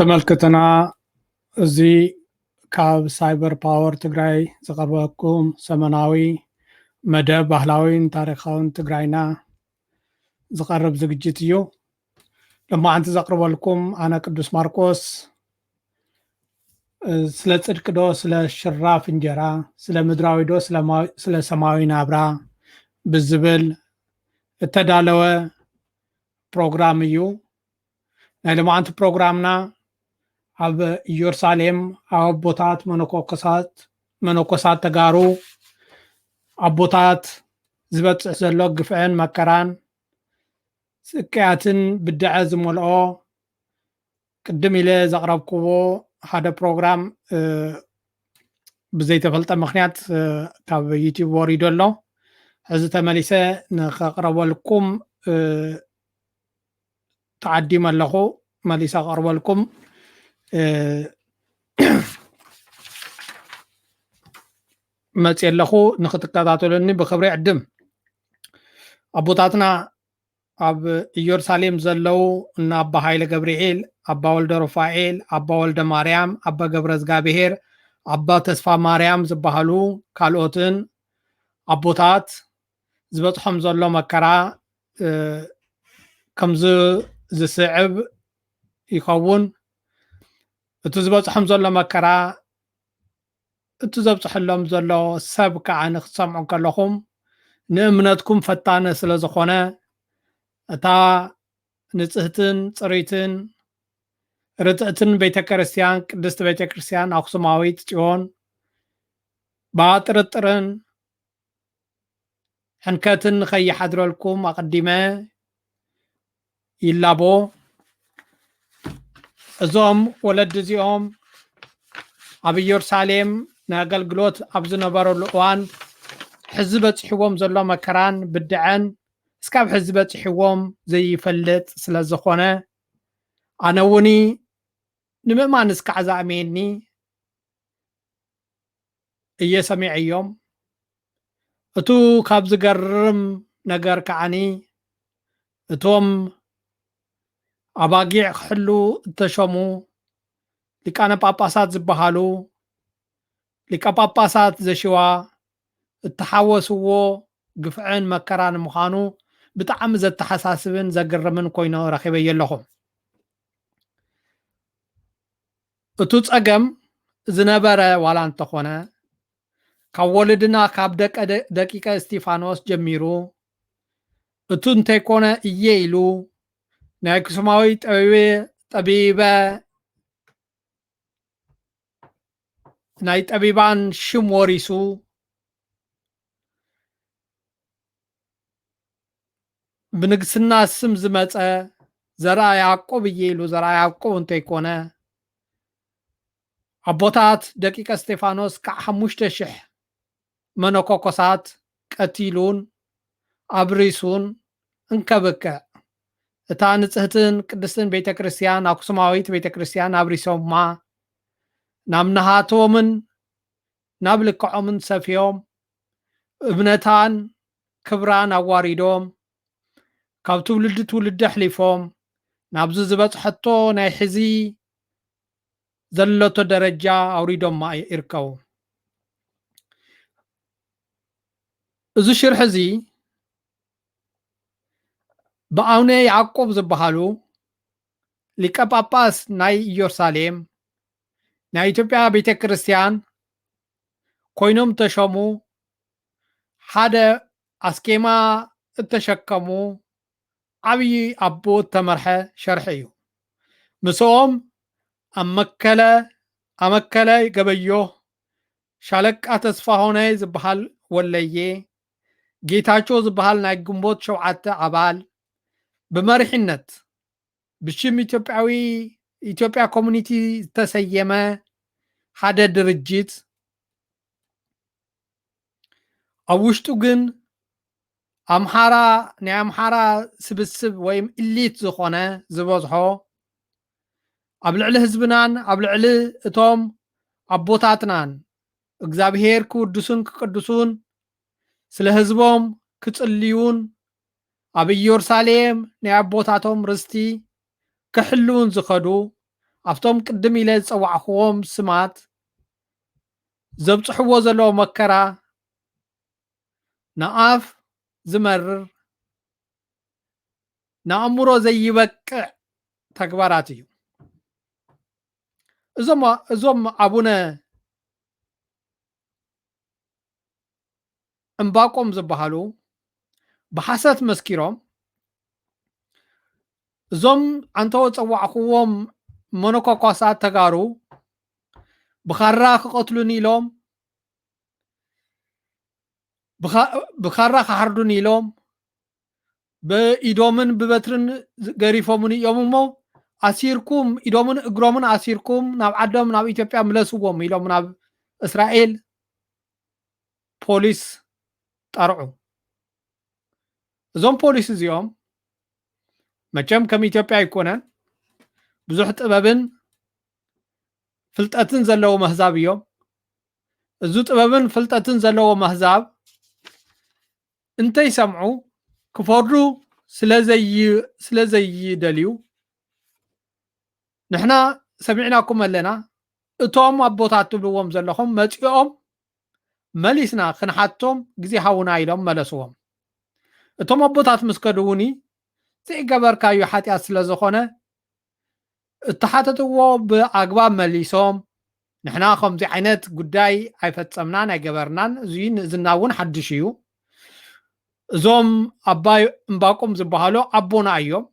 ተመልክትና፣ እዚ ካብ ሳይበር ፓወር ትግራይ ዝቐርበኩም ሰመናዊ መደብ ባህላዊን ታሪኻውን ትግራይና ዝቐርብ ዝግጅት እዩ። ሎማዓንቲ ዘቕርበልኩም ኣነ ቅዱስ ማርቆስ፣ እ፣ ስለ ጽድቂ ዶ ስለ ሽራፍ እንጀራ፣ ስለ ምድራዊ ዶ ስለ ማ-፣ ስለ ሰማያዊ ናብራ ብዝብል እተዳለወ ፕሮግራም እዩ። ናይ ሎማዓንቲ ፕሮግራምና ኣብ ኢየሩሳሌም ኣብ ኣቦታት መነኮኮሳት፣ መነኮሳት ተጋሩ ኣቦታት ዝበጽሕ ዘሎ ግፍዕን መከራን ስቅያትን ብድዐ ዝመልኦ ቅድም ኢለ ዘቕረብክዎ ሓደ ፕሮግራም፣ እ፣ ብዘይተፈልጠ ምኽንያት፣ እ፣ ካብ ዩቲዩብ ወሪዱ ኣሎ። ሕዚ ተመሊሰ ንኸቕረበልኩም፣ እ፣ ተዓዲመ ኣለኹ። መሊሰ ከቕርበልኩም፣ እ፣ መፅየ ኣለኹ። ንኽትከታተሉኒ ብኽብሪ ዕድም። ኣቦታትና ኣብ ኢየሩሳሌም ዘለዉ እነ ኣባ ሃይለ ገብርኤል፣ ኣባ ወልደ ሩፋኤል፣ ኣባ ወልደ ማርያም፣ ኣባ ገብረ እግዚኣብሔር፣ ኣባ ተስፋ ማርያም ዝበሃሉ ካልኦትን ኣቦታት ዝበፅሖም ዘሎ መከራ፣ እ፣ ከምዚ ዝስዕብ ይኸውን። እቲ ዝበፅሖም ዘሎ መከራ፣ እቲ ዘብፅሐሎም ዘሎ ሰብ ከዓ ንክትሰምዑ ከለኹም ንእምነትኩም ፈታነ ስለ ዝኾነ፣ እታ ንጽህትን ጽርይትን ርትዕትን ቤተ ክርስቲያን፣ ቅድስቲ ቤተ ክርስቲያን ኣክሱማዊት ጽዮን፣ ብኣ ጥርጥርን ሕንከትን ንኸይሓድረልኩም ኣቐዲመ ይላቦ። እዞም ወለዲ እዚኦም ኣብ ኢየሩሳሌም ንኣገልግሎት ኣብ ዝነበረሉ እዋን፣ ሕዚ በጺሕዎም ዘሎ መከራን ብድዐን፣ እስካብ ሕዚ በጺሕዎም ዘይፈልጥ ስለ ዝኾነ፣ ኣነ እውን ንምእማን እስካዕ ዝኣምየኒ እየ ሰሚዐዮም። እቱ ካብ ዝገርም ነገር ከዓኒ፣ እቶም ኣባጊዕ ክሕሉ እተሸሙ ሊቃነ ጳጳሳት ዝበሃሉ፣ ሊቀ ጳጳሳት ዘሽዋ እተሓወስዎ ግፍዕን መከራን ምዃኑ ብጣዕሚ ዘተሓሳስብን ዘግርምን ኮይኑ ረኺበዮ ኣለኹ። እቱ ጸገም ዝነበረ ዋላ እንተኾነ፣ ካብ ወለድና፣ ካብ ደቀ-፣ ደ-፣ ደቂቀ እስጢፋኖስ ጀሚሩ፣ እቱ እንተይኮነ እየ ኢሉ ናይ ኣክሱማዊ ጠቢበ፣ ጠቢበ፣ ናይ ጠቢባን ሽም ወሪሱ፣ ብንግስና ስም ዝመጸ ዘርኣ ያዕቆብ እየ ኢሉ፣ ዘርኣ ያዕቆብ እንተይኮነ፣ ኣቦታት ደቂቀ እስቴፋኖስ ካዕ ሓሙሽተ ሽሕ መነኮኮሳት ቀቲሉን ኣብሪሱን እንከብቅዕ፣ እታ ንጽህትን ቅድስትን ቤተ ክርስቲያን፣ ኣክሱማዊት ቤተ ክርስቲያን ኣብሪሶማ፣ ናብ ናሃቶምን ናብ ልክዖምን ሰፍዮም፣ እምነታን ክብራን ኣዋሪዶም፣ ካብ ትውልዲ ትውልዲ ኣሕሊፎም፣ ናብዚ ዝበጽሐቶ ናይ ሕዚ ዘለቶ ደረጃ ኣውሪዶማ ይርከቡ። እዚ ሽርሒ እዚ ብኣቡነ ያዕቆብ ዝበሃሉ ሊቀ ጳጳስ ናይ ኢየሩሳሌም ናይ ኢትዮጵያ ቤተ ክርስቲያን ኮይኖም ተሸሙ፣ ሓደ ኣስኬማ እተሸከሙ ዓብዪ ኣቦ እተመርሐ ሸርሒ እዩ። ምስኦም ኣብ መከለ፣ ኣመከለ ገበዮ፣ ሻለቃ ተስፋሆነ ዝበሃል ወለየ፣ ጌታቸው ዝበሃል ናይ ግንቦት ሸውዓተ ኣባል፣ ብመሪሕነት ብሽም ኢትዮጵያዊ፣ ኢትዮጵያ ኮሚኒቲ ዝተሰየመ ሓደ ድርጅት፣ ኣብ ውሽጡ ግን ኣምሓራ፣ ናይ ኣምሓራ ስብስብ ወይም ኢሊት ዝኾነ ዝበዝሖ፣ ኣብ ልዕሊ ህዝብናን ኣብ ልዕሊ እቶም ኣቦታትናን እግዚኣብሄር ክውድሱን ክቅድሱን ስለ ህዝቦም ክጽልዩን ኣብ ኢየሩሳሌም ናይ ኣቦታቶም ርስቲ ክሕልዉን ዝኸዱ ኣብቶም ቅድም ኢለ ዝጸዋዕኽዎም ስማት ዘብጽሕዎ ዘለዉ መከራ ንኣፍ ዝመርር፣ ንኣእምሮ ዘይበቅዕ ተግባራት እዩ። እዞም፣ እዞም ኣቡነ ዕምባቆም ዝበሃሉ ብሓሰት መስኪሮም፣ እዞም ኣንተወ ጸዋዕኽዎም መነኮኳሳት ተጋሩ ብኻራ ክቐትሉኒ ኢሎም፣ ብኻ-፣ ብኻራ ክሓርዱኒ ኢሎም፣ ብኢዶምን ብበትርን ገሪፎምኒ እዮም እሞ፣ ኣሲርኩም፣ ኢዶምን እግሮምን ኣሲርኩም ናብ ዓዶም፣ ናብ ኢትዮጵያ ምለስዎም ኢሎም ናብ እስራኤል ፖሊስ ጠርዑ። እዞም ፖሊስ እዚኦም መቸም ከም ኢትዮጵያ ኣይኮነን፣ ብዙሕ ጥበብን ፍልጠትን ዘለዎም ኣህዛብ እዮም። እዚ ጥበብን ፍልጠትን ዘለዎም ኣህዛብ እንተይሰምዑ ክፈርዱ ስለ ዘይ-፣ ስለ ዘይደልዩ፣ "ንሕና ሰሚዕናኩም ኣለና፣ እቶም ኣቦታት ትብልዎም ዘለኹም መጺኦም መሊስና ክንሓቶም ግዜ ሃቡና" ኢሎም መለስዎም። እቶም ኣቦታት ምስ ከዱ እውን ዘይገበርካዮ ሓጢኣት ስለ ዝኾነ እተሓተትዎ ብኣግባብ መሊሶም፣ "ንሕና ከምዚ ዓይነት ጉዳይ ኣይፈጸምናን ኣይገበርናን፣ እዚ ንእዝና እውን ሓድሽ እዩ። እዞም ኣባይ እምባቆም ዝበሃሉ ኣቦና እዮም፣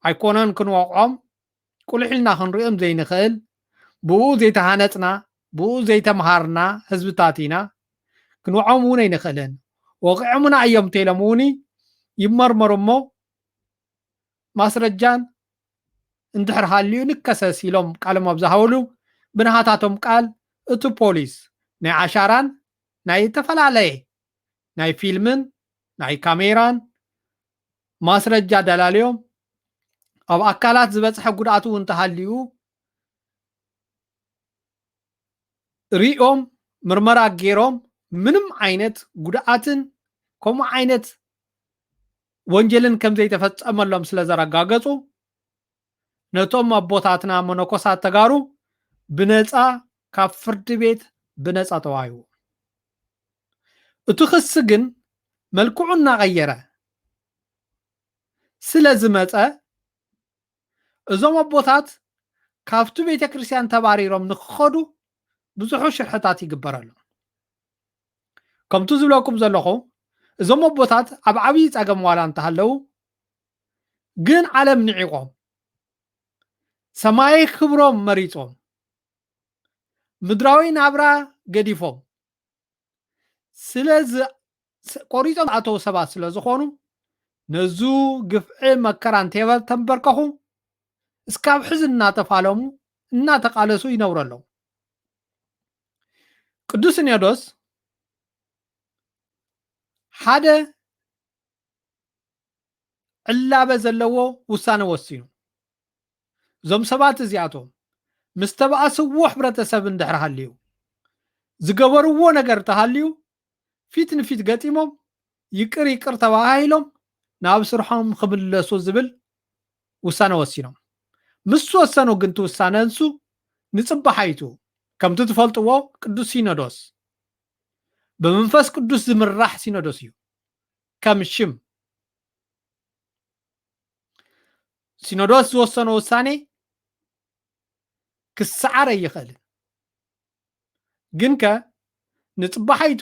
ኣይኮነን ክንወቕዖም፣ ቁልሕ ኢልና ክንሪኦም ዘይንኽእል፣ ብኡ ዘይተሃነጽና፣ ብኡ ዘይተምሃርና ህዝብታት ኢና፣ ክንወቕዖም እውን ኣይንኽእልን። ወቒዖምና እዮም" እንተኢሎም እውን ይመርመሩ እሞ ማስረጃን እንድሕር ሃልዩ ንከሰስ ኢሎም ቃሎም ኣብ ዝሃብሉ፣ ብናሃታቶም ቃል እቲ ፖሊስ ናይ ዓሻራን ናይ ዝተፈላለየ ናይ ፊልምን ናይ ካሜራን ማስረጃ ኣደላልዮም፣ ኣብ ኣካላት ዝበጽሐ ጉድኣት እውን እንተሃልዩ ሪኦም፣ ምርመራ ገይሮም፣ ምንም ዓይነት ጉድኣትን ከምኡ ዓይነት ወንጀልን ከም ዘይተፈጸመሎም ስለ ዘረጋገጹ፣ ነቶም ኣቦታትና መነኮሳት ተጋሩ ብነጻ ካብ ፍርዲ ቤት ብነጻ ተዋሂቡ። እቲ ክሲ ግን መልክዑ እናቐየረ ስለ ዝመጸ፣ እዞም ኣቦታት ካብቲ ቤተ ክርስቲያን ተባሪሮም ንክኸዱ ብዙሑ ሽርሕታት ይግበረሎም። ከምቲ ዝብለኩም ዘለኹ፣ እዞም ኣቦታት ኣብ ዓብዪ ጸገም ዋላ እንተሃለዉ፣ ግን ዓለም ንዒቖም፣ ሰማያዊ ክብሮም መሪጾም፣ ምድራዊ ናብራ ገዲፎም፣ ስለ ዝ-፣ ስ-፣ ቆሪጾም ዝኣተዉ ሰባት ስለ ዝኾኑ፣ ነዙ ግፍዒ መከራ እንተየበ-፣ ተንበርከኹ፣ እስካብ ሕዚ እናተፋለሙ፣ እናተቓለሱ ይነብሩ ኣለዉ። ቅዱስ ሲኖዶስ ሓደ ዕላበ ዘለዎ ውሳነ ወሲኑ። እዞም ሰባት እዚኣቶም ምስ ተባእስዎ ሕብረተሰብ እንድሕር ሃልዩ፣ ዝገበርዎ ነገር ተሃልዩ፣ ፊት ንፊት ገጢሞም፣ ይቅር ይቅር ተባሃሂሎም፣ ናብ ስርሖም ክምለሱ ዝብል ውሳነ ወሲኖም። ምስ ወሰኑ ግን፣ እቲ ውሳነ ንሱ ንጽባሓይቱ፣ ከምቲ ትፈልጥዎ፣ ቅዱስ ሲኖዶስ ብመንፈስ ቅዱስ ዝምራሕ ሲኖዶስ እዩ። ከም ሽም፣ ሲኖዶስ ዝወሰኖ ውሳኔ ክሰዓር ኣይኽእልን። ግንከ ንጽባሓይቱ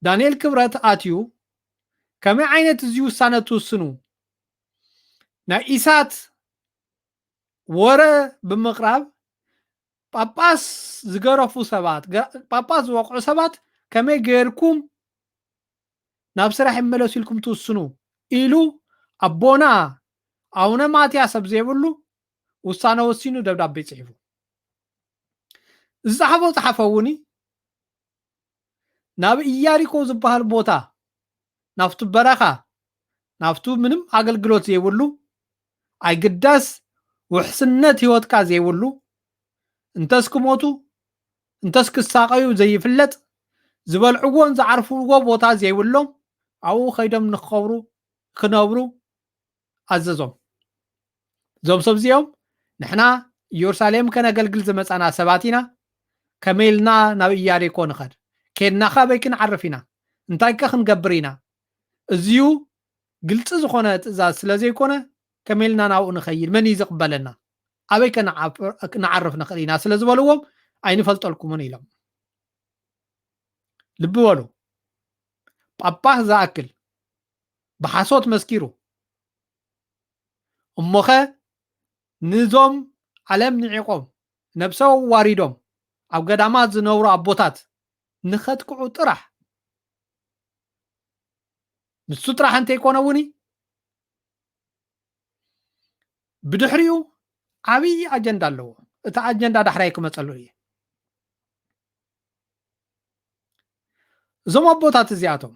ዳንኤል ክብረት ኣትዩ፣ "ከመይ ዓይነት እዚ ውሳነ ትውስኑ?" ናይ ኢሳት ወረ ብምቕራብ፣ ጳጳስ ዝገረፉ ሰባት፣ ገ-፣ ጳጳስ ዝወቕዑ ሰባት ከመይ ጌርኩም ናብ ስራሕ ይመለሱ ኢልኩም ትውስኑ? ኢሉ ኣቦና ኣቡነ ማትያስ ኣብ ዘይብሉ ውሳነ ወሲኑ ደብዳቤ ጽሒፉ። ዝጸሓፎ ጸሓፈ እውን ናብ ኢያሪኮ ዝበሃል ቦታ፣ ናብቲ በረኻ፣ ናብቱ ምንም ኣገልግሎት ዘይብሉ፣ ኣይግዳስ ውሕስነት ህይወትካ ዘይብሉ፣ እንተስ ክሞቱ እንተስ ክሳቐዩ ዘይፍለጥ፣ ዝበልዕዎን ዝዓርፍዎ ቦታ ዘይብሎም፣ ኣብኡ ከይዶም ንክኸብሩ፣ ክነብሩ ኣዘዞም። እዞም ሰብ እዚኦም ንሕና ኢየሩሳሌም ከነገልግል ዝመጻና ሰባት ኢና። ከመይ ኢልና ናብ ኢያሪኮ ንኸድ? ኬድና ከበይ ክንዓርፍ ኢና? እንታይ ከ ክንገብር ኢና? እዚዩ ግልጺ ዝኾነ ትእዛዝ ስለ ዘይኮነ፣ ከመይ ኢልና ናብኡ ንኸይድ? መን እዩ ዝቕበለና? ኣበይ ከ ንዓፍ-፣ ንዓርፍ ንኽእል ኢና? ስለ ዝበልዎም፣ ኣይንፈልጠልኩምን ኢሎም። ልቢ በሉ፣ ጳጳስ ዝኣክል ብሓሶት መስኪሩ፣ እሞኸ ንዞም ዓለም ንዒቖም፣ ነብሰ ኣዋሪዶም፣ ኣብ ገዳማት ዝነብሩ ኣቦታት ንኸጥቅዑ ጥራሕ። ንሱ ጥራሕ እንተይኮነ እውን፣ ብድሕሪኡ ዓብዪ ኣጀንዳ ኣለዎ። እቲ ኣጀንዳ ዳሕራይ ክመጸሉ እየ። እዞም ኣቦታት እዚኣቶም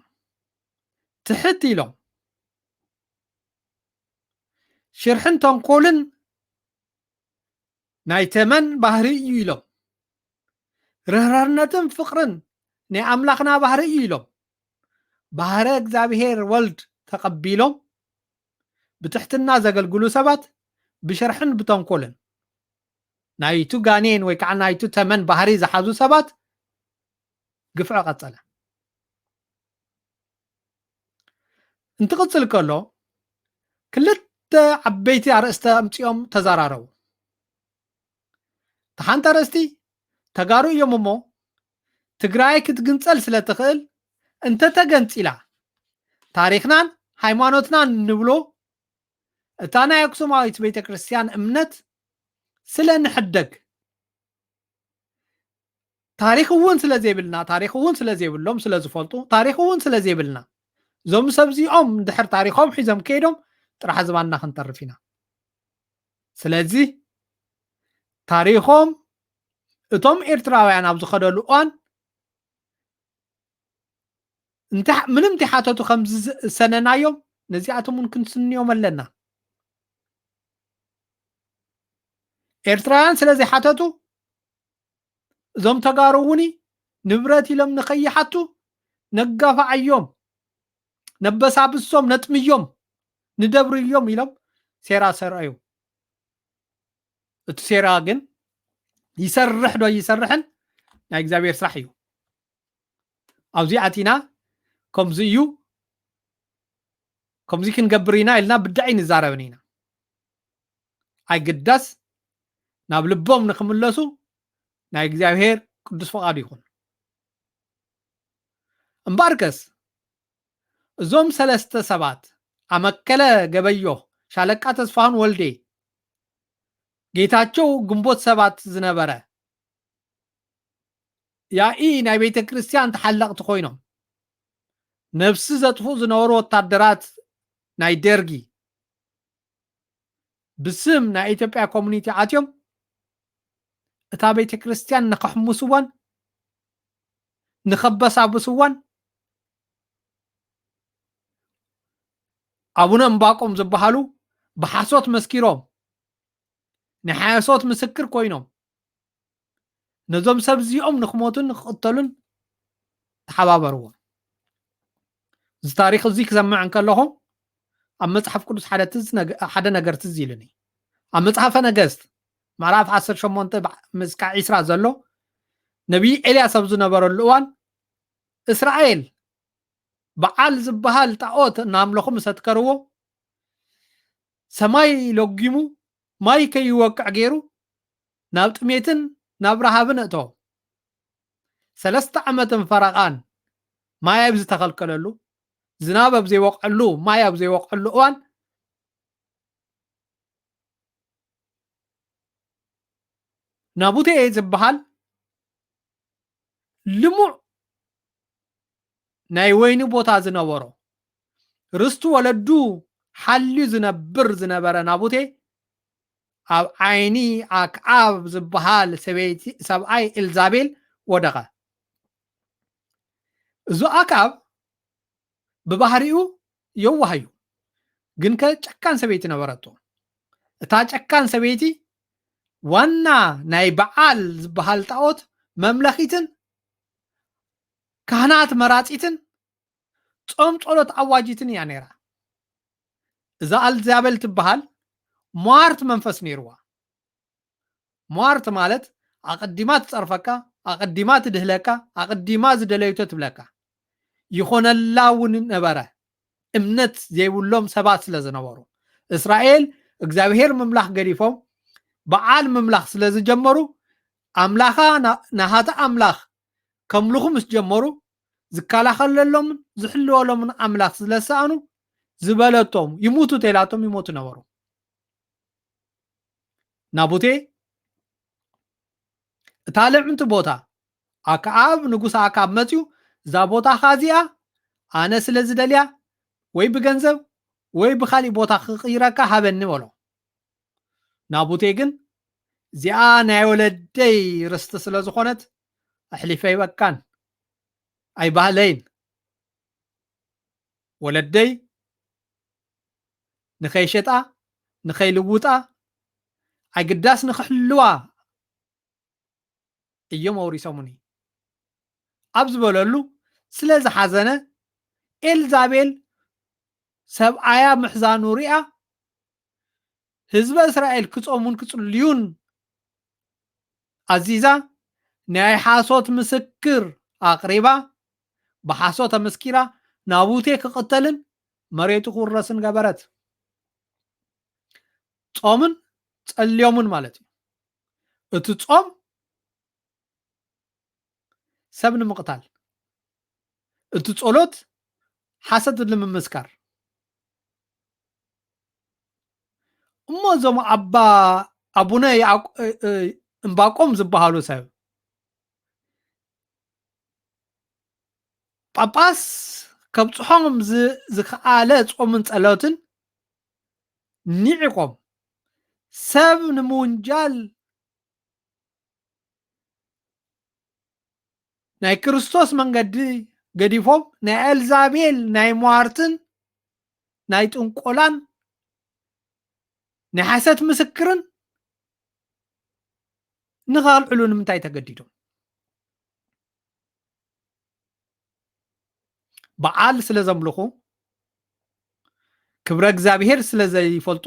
ትሕት ኢሎም፣ ሽርሕን ተንኮልን ናይ ተመን ባህሪ እዩ ኢሎም፣ ርህራርነትን ፍቕርን ናይ ኣምላኽና ባህሪ እዩ ኢሎም፣ ባህረ እግዚኣብሔር ወልድ ተቐቢሎም ብትሕትና ዘገልግሉ ሰባት፣ ብሽርሕን ብተንኮልን ናይቱ ጋኔን ወይ ከዓ ናይቱ ተመን ባህሪ ዝሓዙ ሰባት ግፍዖ ቀጸለ። እንትቕጽል ከሎ፣ ክልተ ዓበይቲ ኣርእስቲ ኣምጺኦም ተዛራረቡ። እታ ሓንቲ ኣርእስቲ፣ ተጋሩ እዮም እሞ፣ ትግራይ ክትግንጸል ስለ ትኽእል፣ እንተተገንጺላ፣ ታሪኽናን ሃይማኖትናን ንብሎ፣ እታ ናይ ኣክሱማዊት ቤተ ክርስቲያን እምነት ስለ ንሕደግ፣ ታሪኽ እውን ስለ ዘይብልና፣ ታሪኽ እውን ስለ ዘይብሎም፣ ስለ ዝፈልጡ፣ ታሪኽ እውን ስለ ዘይብልና፣ እዞም ሰብ እዚኦም እንድሕር ታሪኾም ሒዞም ከይዶም፣ ጥራሕ ዝባንና ክንተርፍ ኢና። ስለዚ ታሪኾም እቶም ኤርትራውያን ኣብ ዝኸደሉ እዋን፣ እንተ-፣ ምንም እንተይሓተቱ ከም ዝሰነናዮም፣ ነዚኣቶም እውን ክንስንዮም ኣለና። ኤርትራውያን ስለ ዘይሓተቱ፣ እዞም ተጋሩ እውን ንብረት ኢሎም ንኸይሓቱ፣ ነጋፋዓዮም፣ ነበሳብሶም፣ ነጥምዮም፣ ንደብርዮም ኢሎም ሴራ ሰርዐዩ። እቲ ሴራ ግን ይሰርሕ ዶ ይሰርሕን ናይ እግዚኣብሔር ስራሕ እዩ። ኣብዚ ኣቲና ከምዚ እዩ፣ ከምዚ ክንገብር ኢና ኢልና ብዳዕ ንዛረብን ኢና። ኣይግዳስ፣ ናብ ልቦም ንክምለሱ ናይ እግዚኣብሔር ቅዱስ ፍቓዱ ይኹን። እምበኣርከስ፣ እዞም ሰለስተ ሰባት፣ ኣመከለ ገበዮ፣ ሻለቃ ተስፋሁን ወልዴ፣ ጌታቸው ግንቦት ሰባት ዝነበረ፣ ያኢ ናይ ቤተ ክርስቲያን ተሓለቕቲ ኮይኖም፣ ነብሲ ዘጥፍኡ ዝነበሩ ወታደራት ናይ ደርጊ፣ ብስም ናይ ኢትዮጵያ ኮሚኒቲ ኣትዮም፣ እታ ቤተ ክርስቲያን ንኸሕምስዋን ንኸበሳብስዋን፣ ኣቡነ እምባቆም ዝበሃሉ ብሓሶት መስኪሮም፣ ናይ ሓሶት ምስክር ኮይኖም፣ ነዞም ሰብ እዚኦም ንክሞቱን ንክቕተሉን ተሓባበርዎም። እዚ ታሪኽ እዚ ክሰምዕ እንከለኹ፣ ኣብ መጽሓፍ ቅዱስ ሓደ ትዝ ነገ-፣ ሓደ ነገር ትዝ ኢሉኒ። ኣብ መጽሓፈ ነገስት ምዕራፍ ዓሰርተ ሸሞንተ ብ-፣ ምስካዕ ዒስራ ዘሎ፣ ነቢይ ኤልያስ ኣብ ዝነበረሉ እዋን፣ እስራኤል በዓል ዝበሃል ጣኦት እናምለኹ ምስ ኣትከርዎ፣ ሰማይ ለጊሙ ማይ ከይወቅዕ ገይሩ ናብ ጥሜትን ናብ ረሃብን እእተዎም። ሰለስተ ዓመትን ፈረቓን ማይ ኣብ ዝተኸልከለሉ፣ ዝናብ ኣብ ዘይወቅዐሉ፣ ማይ ኣብ ዘይወቅዐሉ እዋን፣ ናቡቴ ዝበሃል ልሙዕ ናይ ወይኒ ቦታ ዝነበሮ፣ ርስቲ ወለዱ ሓልዩ ዝነብር ዝነበረ ናቡቴ፣ ኣብ ዓይኒ ኣክዓብ ዝበሃል ሰበይቲ፣ ሰብኣይ ኤልዛቤል ወደቐ። እዚ ኣክዓብ ብባህሪኡ የዋህ እዩ፣ ግንከ ጨካን ሰበይቲ ነበረቶ። እታ ጨካን ሰበይቲ ዋና ናይ በዓል ዝበሃል ጣኦት መምለኺትን ካህናት መራጺትን ጾም ጸሎት ኣዋጂትን እያ ነይራ። እዛ ኣልዛቤል ትበሃል ሟርት መንፈስ ነይርዋ። ሟርት ማለት ኣቐዲማ ትጸርፈካ፣ ኣቐዲማ ትድህለካ፣ ኣቐዲማ ዝደለይቶ ትብለካ። ይኾነላ እውን ነበረ። እምነት ዘይብሎም ሰባት ስለ ዝነበሩ፣ እስራኤል እግዚኣብሔር ምምላኽ ገዲፎም በዓል ምምላኽ ስለ ዝጀመሩ፣ ኣምላኻ ና-፣ ናሃታ ኣምላኽ ከምልኹ ምስ ጀመሩ፣ ዝከላኸለሎምን ዝሕልወሎምን ኣምላኽ ስለ ዝሰኣኑ፣ ዝበለቶም ይሙቱ ተኢላቶም ይሞቱ ነበሩ። ናቡቴ እታ ልዕንቲ ቦታ ኣክዓብ፣ ንጉስ ኣክዓብ መጺኡ፣ "እዛ ቦታኻ እዚኣ ኣነ ስለ ዝደልያ፣ ወይ ብገንዘብ ወይ ብኻሊእ ቦታ ክቕይረካ ሃበኒ" በሎ። ናቡቴ ግን፣ "እዚኣ ናይ ወለደይ ርስቲ ስለ ዝኾነት፣ ኣሕሊፈ ይበካን፣ ኣይባህለይን። ወለደይ ንኸይሸጣ፣ ንኸይልውጣ፣ ኣይግዳስ ንኽሕልዋ እዮም ኣውሪሶሙኒ" ኣብ ዝበለሉ፣ ስለ ዝሓዘነ፣ ኤልዛቤል ሰብኣያ ምሕዛኑ ሪኣ፣ ህዝበ እስራኤል ክጾሙን ክጽልዩን ኣዚዛ፣ ናይ ሓሶት ምስክር ኣቕሪባ፣ ብሓሶት ኣመስኪራ፣ ናቡቴ ክቕተልን መሬቱ ክውረስን ገበረት። ጾምን ጸልዮምን ማለት እዩ። እቲ ጾም ሰብ ንምቕታል፣ እቲ ጸሎት ሓሰት ንምምስካር። እሞ እዞም ኣባ፣ ኣቡነ ያዕቆ-፣ እ-፣ እ-፣ እምባቆም ዝበሃሉ ሰብ፣ ጳጳስ ከብጽሖም ዝ-፣ ዝኸኣለ ጾምን ጸሎትን ኒዒቆም፣ ሰብ ንምውንጃል ናይ ክርስቶስ መንገዲ ገዲፎም፣ ናይ ኤልዛቤል ናይ ሟርትን ናይ ጥንቆላን ናይ ሓሰት ምስክርን ንኸልዕሉ ንምንታይ ተገዲዶም? በዓል ስለ ዘምልኹ፣ ክብረ እግዚኣብሔር ስለ ዘይፈልጡ፣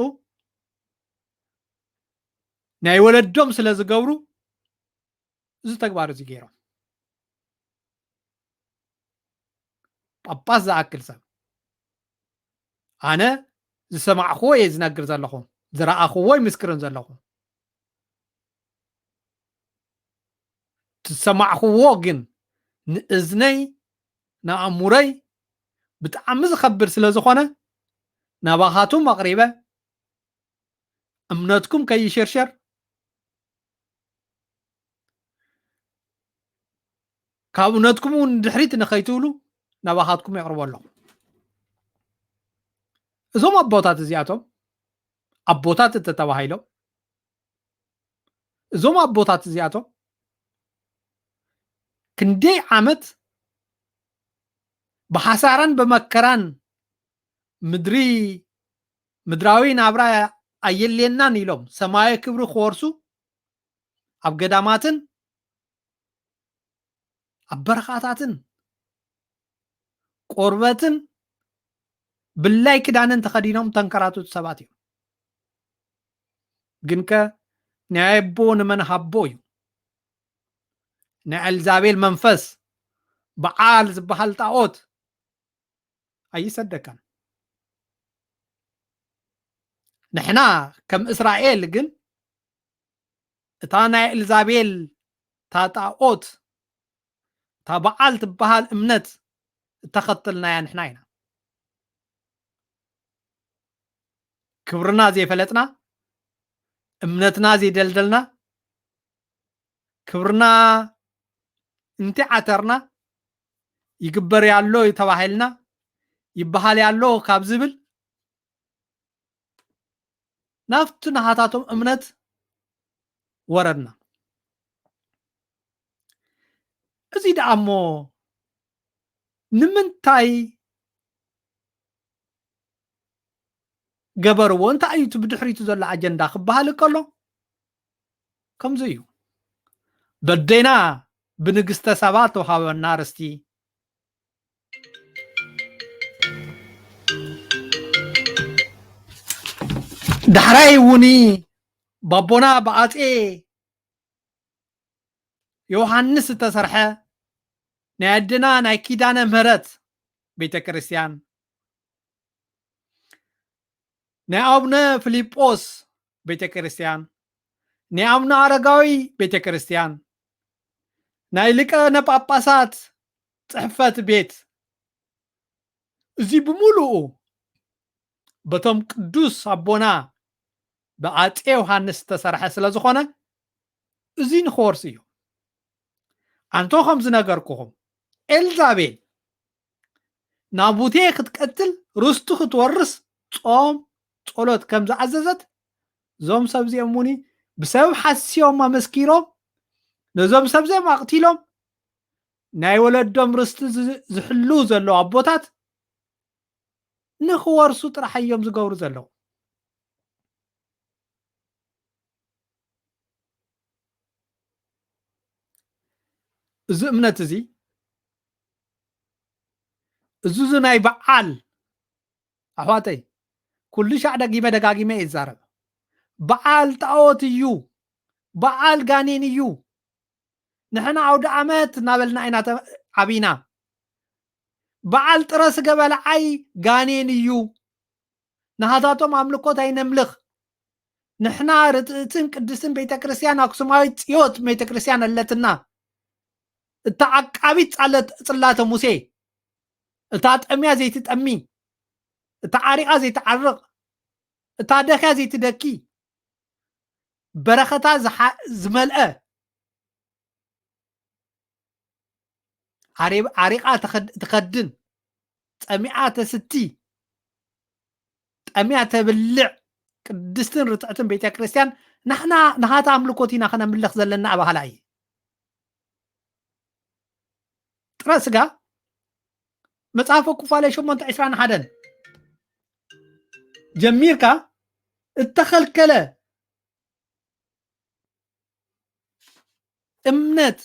ናይ ወለዶም ስለ ዝገብሩ፣ እዚ ተግባር እዚ ገይሮም። ጳጳስ ዝኣክል ሰብ፣ ኣነ ዝሰማዕክዎ እየ ዝነግር ዘለኹ፣ ዝረኣኽዎ ይምስክርን ዘለኹ። ዝሰማዕክዎ ግን ንእዝነይ፣ ንኣእምሮይ ብጣዕሚ ዝኸብድ ስለ ዝኾነ፣ ናባኻቱም ኣቕሪበ፣ እምነትኩም ከይሽርሸር፣ ካብ እምነትኩም እውን ድሕሪት ንኸይትብሉ፣ ናባኻትኩም የቕርቦ ኣለኹ። እዞም ኣቦታት እዚኣቶም፣ ኣቦታት እተተባሂሎም፣ እዞም ኣቦታት እዚኣቶም ክንደይ ዓመት ብሓሳራን ብመከራን፣ ምድሪ፣ ምድራዊ ናብራ ኣየልየናን ኢሎም፣ ሰማያዊ ክብሪ ክወርሱ፣ ኣብ ገዳማትን ኣብ በረኻታትን ቆርበትን ብላይ ክዳንን ተኸዲኖም ተንከራተቱ ሰባት እዮም። ግንከ ናይ ኣቦ ንመን ሃቦ እዩ? ናይ ኤልዛቤል መንፈስ፣ በዓል ዝበሃል ጣኦት ኣይሰደካን። ንሕና ከም እስራኤል ግን እታ ናይ ኤልዛቤል፣ እታ ጣኦት፣ እታ በዓል ትበሃል እምነት እተኸተልናያ ንሕና ኢና። ክብርና ዘይፈለጥና፣ እምነትና ዘይደልደልና፣ ክብርና እንተዓተርና፣ ይግበር ያሎ ተባሂልና፣ ይበሃል ያሎ ካብ ዝብል፣ ናብቲ ናሃታቶም እምነት ወረድና። እዚ ደኣ እሞ ንምንታይ ገበርዎ? እንታይ እዩ እቲ ብድሕሪቱ ዘሎ ኣጀንዳ ክበሃል ከሎ፣ ከምዚ እዩ። በደይና ብንግስተ ሳባ ተውሃበና ርስቲ። ዳሕራይ እውን ባቦና ብኣጼ ዮሃንስ ዝተሰርሐ ናይ ኣድና ናይ ኪዳነ ምህረት ቤተ ክርስቲያን፣ ናይ ኣቡነ ፊልጶስ ቤተ ክርስቲያን፣ ናይ ኣቡነ ኣረጋዊ ቤተ ክርስቲያን፣ ናይ ሊቀነ ጳጳሳት ጽሕፈት ቤት፣ እዚ ብምሉኡ በቶም ቅዱስ ኣቦና ብኣጼ ዮሃንስ ዝተሰርሐ ስለ ዝኾነ፣ እዚ ንኽወርሱ እዩ። ኣንቶ ከም ዝነገርኩኹም፣ ኤልዛቤል ናቡቴ ክትቀትል፣ ርስቱ ክትወርስ ጾም ጸሎት ከም ዝኣዘዘት፣ እዞም ሰብ እዚኦም እውን ብሰብ ሓስዮም ኣመስኪሮም፣ ነዞም ሰብ እዚኦም ኣቕቲሎም፣ ናይ ወለዶም ርስቲ ዝ-፣ ዝሕልዉ ዘለዉ ኣቦታት ንኽወርሱ ጥራሕ እዮም ዝገብሩ ዘለዉ። እዚ እምነት እዚ፣ እዚ፣ እዚ ናይ በዓል፣ ኣሕዋተይ፣ ኩሉ ሻዕ ደጊመ ደጋጊመ እየ ዝዛረብ። በዓል ጣዖት እዩ፣ በዓል ጋኔን እዩ። ንሕና ኣውደ ኣመት እናበልና ኢና ተ-፣ ዓቢና። በዓል ጥረ ስገ በልዓይ ጋኔን እዩ። ናሃታቶም ኣምልኮት ኣይነምልኽ። ንሕና ርትእትን ቅድስትን ቤተ ክርስቲያን ኣክሱማዊት ጽዮት ቤተ ክርስቲያን ኣለትና። እታ ዓቃቢት ጻለት-፣ ጽላተ ሙሴ፣ እታ ጠምያ ዘይትጠሚ፣ እታ ዓሪቓ ዘይትዓርቕ፣ እታ ደኽያ ዘይትደኪ፣ በረኸታ ዝሓ-፣ ዝመልአ፣ ዓሪ-፣ ዓሪቓ ትኸድ-፣ ትኸድን፣ ጸሚኣ ተስቲ፣ ጠምያ ተብልዕ ቅድስትን ርትዕትን ቤተ ክርስቲያን፣ ንሕና ናሃታ ኣምልኮት ኢና ከነምልኽ ዘለና ኣባህላ እየ። ጥረ ስጋ፣ መጽሓፈ ኩፋለ ሸሞንተ ዕስራን ሓደን ጀሚርካ እተኸልከለ እምነት፣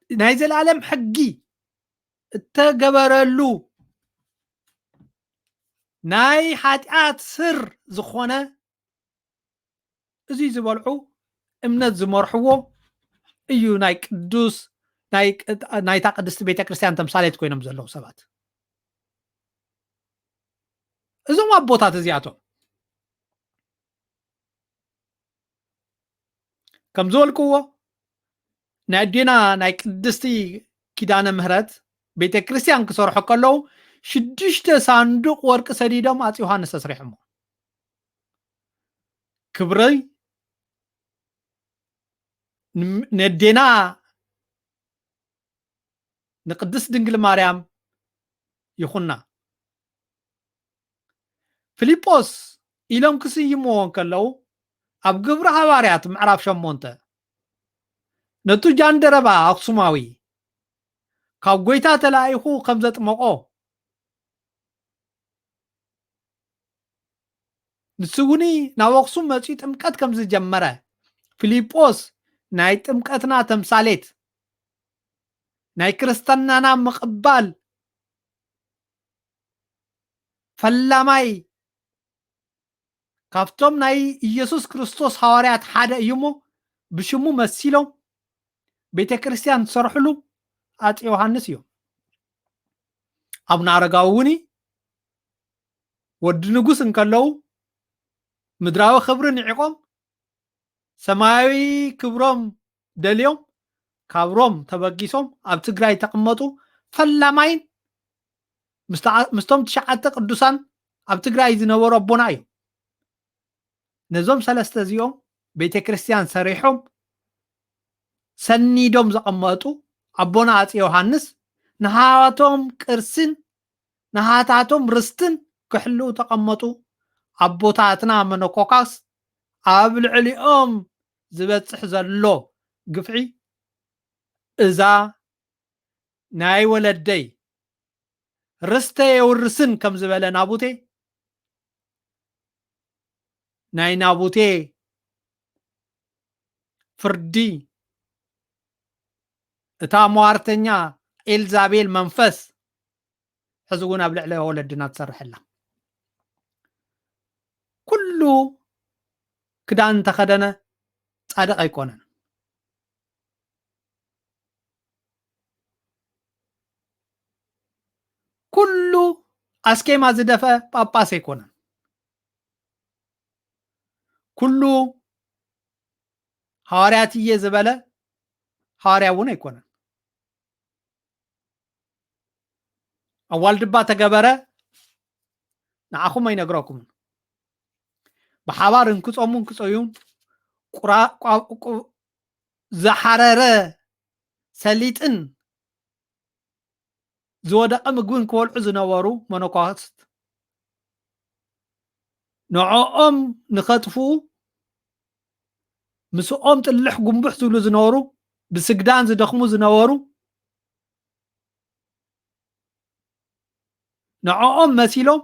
ናይ ዘላለም ሕጊ እተገበረሉ፣ ናይ ሓጢኣት ስር ዝኾነ፣ እዚ ዝበልዑ እምነት ዝመርሕዎ እዩ። ናይ ቅዱስ፣ ናይ ቅ-፣ ናይታ ቅድስቲ ቤተ ክርስቲያን ተምሳሌት ኮይኖም ዘለዉ ሰባት፣ እዞም ኣቦታት እዚኣቶም፣ ከም ዝበልክዎ፣ ናይ ኣዴና ናይ ቅድስቲ ኪዳነ ምህረት ቤተ ክርስቲያን ክሰርሑ ከለዉ፣ ሽዱሽተ ሳንዱቕ ወርቂ ሰዲዶም ኣጽ ዮሃንስ ኣስሪሖሞ። ክብሪ ን-፣ ነዴና ንቅድስት ድንግል ማርያም ይኹና። ፊልጶስ ኢሎም ክስይምዎ እንከለዉ፣ ኣብ ግብሪ ሃዋርያት ምዕራፍ ሸሞንተ፣ ነቱ ጃንደረባ ኣኽሱማዊ ካብ ጐይታ ተላኢኹ ከም ዘጥመቖ፣ ንሱ እውን ናብ ኣኽሱም መጺኡ ጥምቀት ከም ዝጀመረ፣ ፊልጶስ ናይ ጥምቀትና ተምሳሌት፣ ናይ ክርስትናና ምቕባል ፈላማይ፣ ካብቶም ናይ ኢየሱስ ክርስቶስ ሃዋርያት ሓደ እዩ እሞ፣ ብሽሙ መሲሎም ቤተ ክርስቲያን ዝሰርሕሉ ኣፄ ዮሃንስ እዮም። ኣቡነ ኣረጋዊ እውን ወዲ ንጉስ እንከለዉ፣ ምድራዊ ክብሪ ንዒቖም፣ ሰማያዊ ክብሮም ደልዮም፣ ካብ ሮም ተበጊሶም ኣብ ትግራይ ተቐመጡ። ፈላማይን ምስታ-፣ ምስቶም ትሽዓተ ቅዱሳን ኣብ ትግራይ ዝነበሩ ኣቦና እዮም። ነዞም ሰለስተ እዚኦም ቤተ ክርስቲያን ሰሪሖም ሰኒዶም ዘቐመጡ ኣቦና ኣፄ ዮሃንስ፣ ንሃዋቶም ቅርስን ንሃታቶም ርስትን ክሕልዉ ተቐመጡ። ኣቦታትና መነኮካስ ኣብ ልዕሊኦም ዝበጽሕ ዘሎ ግፍዒ፣ እዛ ናይ ወለደይ ርስተይ የውርስን ከም ዝበለ ናቡቴ፣ ናይ ናቡቴ ፍርዲ፣ እታ ሟርተኛ ኤልዛቤል መንፈስ ሕዚ እውን ኣብ ልዕሊ ወለድና ትሰርሕ ኣላ። ኩሉ ክዳን እንተኸደነ ጻድቕ ኣይኮነን። ኣስኬማ ዝደፈ ጳጳስ ኣይኮነን። ኩሉ ሃዋርያት እየ ዝበለ ሃዋርያ እውን ኣይኮነን። ኣብ ዋልድባ ተገበረ ንዓኹም ኣይነግረኩምን። ብሓባር እንክጾሙ እንክጸዩን ቁራ-፣ ቋ-፣ ቁ-፣ ዝሓረረ ሰሊጥን ዝወደቐ ምግብን ክበልዑ ዝነበሩ መነኮስት፣ ንዕኦም ንኸጥፍኡ ምስኦም ጥልሕ ጉንቡሕ ዝብሉ ዝነበሩ፣ ብስግዳን ዝደኽሙ ዝነበሩ፣ ንዕኦም መሲሎም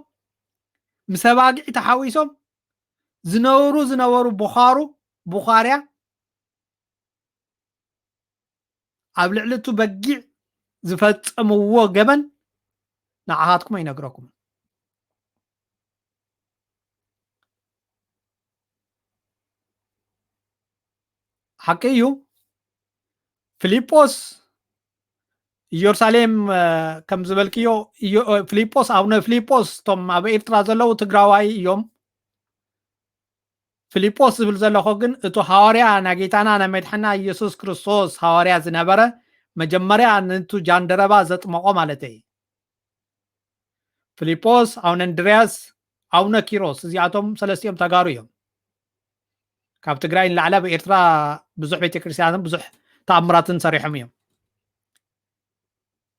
ምስ ኣባጊዕ ተሓዊሶም ዝነብሩ ዝነበሩ ቡኻሩ፣ ቡኻርያ፣ ኣብ ልዕሊ እቱ በጊዕ ዝፈጸምዎ ገበን ንዓኻትኩም ኣይነግረኩምን። ሓቂ እዩ፣ ፊልጶስ ኢየሩሳሌም፣ እ፣ ከም ዝበልክዮ፣ ኢዮ-፣ እ፣ ፊልጶስ፣ ኣቡነ ፊልጶስ፣ እቶም ኣብ ኤርትራ ዘለዉ ትግራዋይ እዮም። ፊልጶስ ዝብል ዘለኹ ግን፣ እቱ ሃዋርያ ናይ ጌታና ናይ መድሓና ኢየሱስ ክርስቶስ ሃዋርያ ዝነበረ፣ መጀመርያ ነቱ ጃንደረባ ዘጥመቖ ማለተይ። ፊልጶስ፣ ኣቡነ እንድርያስ፣ ኣቡነ ኪሮስ፣ እዚኣቶም ሰለስቲኦም ተጋሩ እዮም። ካብ ትግራይ ንላዕሊ ኣብ ኤርትራ ብዙሕ ቤተክርስትያንን ብዙሕ ተኣምራትን ሰሪሖም እዮም።